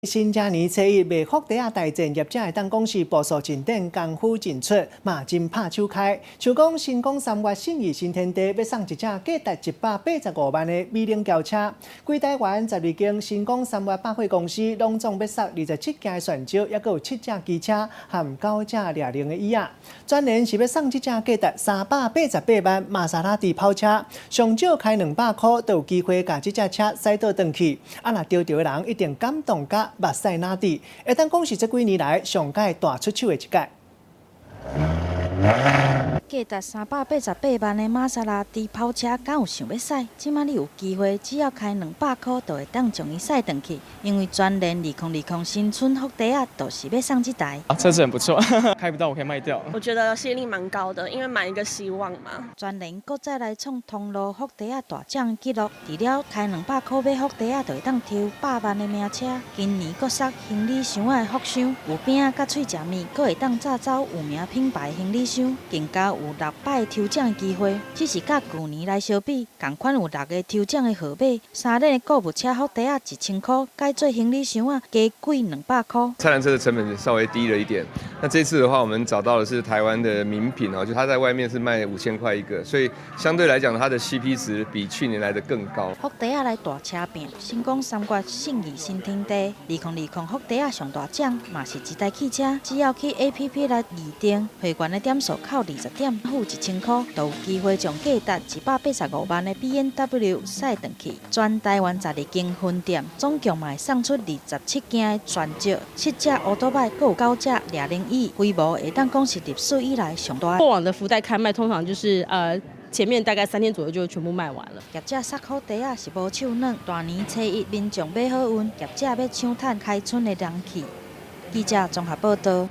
新正年初一賣福袋仔大戰，業者會當講是步數真緊，功夫真出，嘛真拍手開。像講新光三越信義新天地欲送一隻價值185萬的美輪轎車，規台灣12間新光三越百貨公司攏總欲送27件的旋招，猶閣有七隻機車和九隻掠龍的椅仔。全聯是欲送這隻價值388萬瑪莎拉蒂跑車，上少開200箍就有機會共這隻車駛倒轉去。啊，若著著的人一定感動甲目屎抐滴，會當講是這幾年來上蓋大出手的一屆。價值388萬的瑪莎拉蒂跑車，敢有想欲駛？這馬你有機會，只要開兩百箍，就會當將伊駛轉去。因為全聯2020新春福袋仔，就是欲送這台。啊，車子很不錯，開不到我可以賣掉。我覺得吸引力蠻高的，因為買一個希望嘛。全聯閣再來創通路福袋仔大獎紀錄，除了開兩百箍買福袋仔，就會當抽百萬的名車。今年閣送行李箱仔的福箱，有餅仔佮喙食麵，閣會當紮走有名品牌行李箱，更加有六擺抽獎的機會。只是佮舊年來相比，仝款有六个抽獎的號碼，三連的購物車福袋仔1000箍，改做行李箱仔加貴200箍。菜籃車的成本稍微低了一點。那這次的話，我們找到的是台灣的名品哦，就它在外面是賣5000塊一個，所以相對來講，它的 CP 值比去年來的更高。福袋仔來大車拼，新光三越信義新天地2020福袋仔上大獎，嘛是一台汽車，只要去 APP 來預訂，會員的點數扣20點，付1000箍，就有機會將價值185萬的 BMW 駛轉去。全台灣12間分店，總共嘛會送出27件的旋招，七隻歐多擺，閣有九隻掠龍椅，規模會當講是歷史以來上大。過往的福袋開賣，通常就是前面大概3天左右就全部賣完了。業者送福袋仔是無手軟，大年初一民眾買好運，業者欲搶趁開春的人氣。記者綜合報道。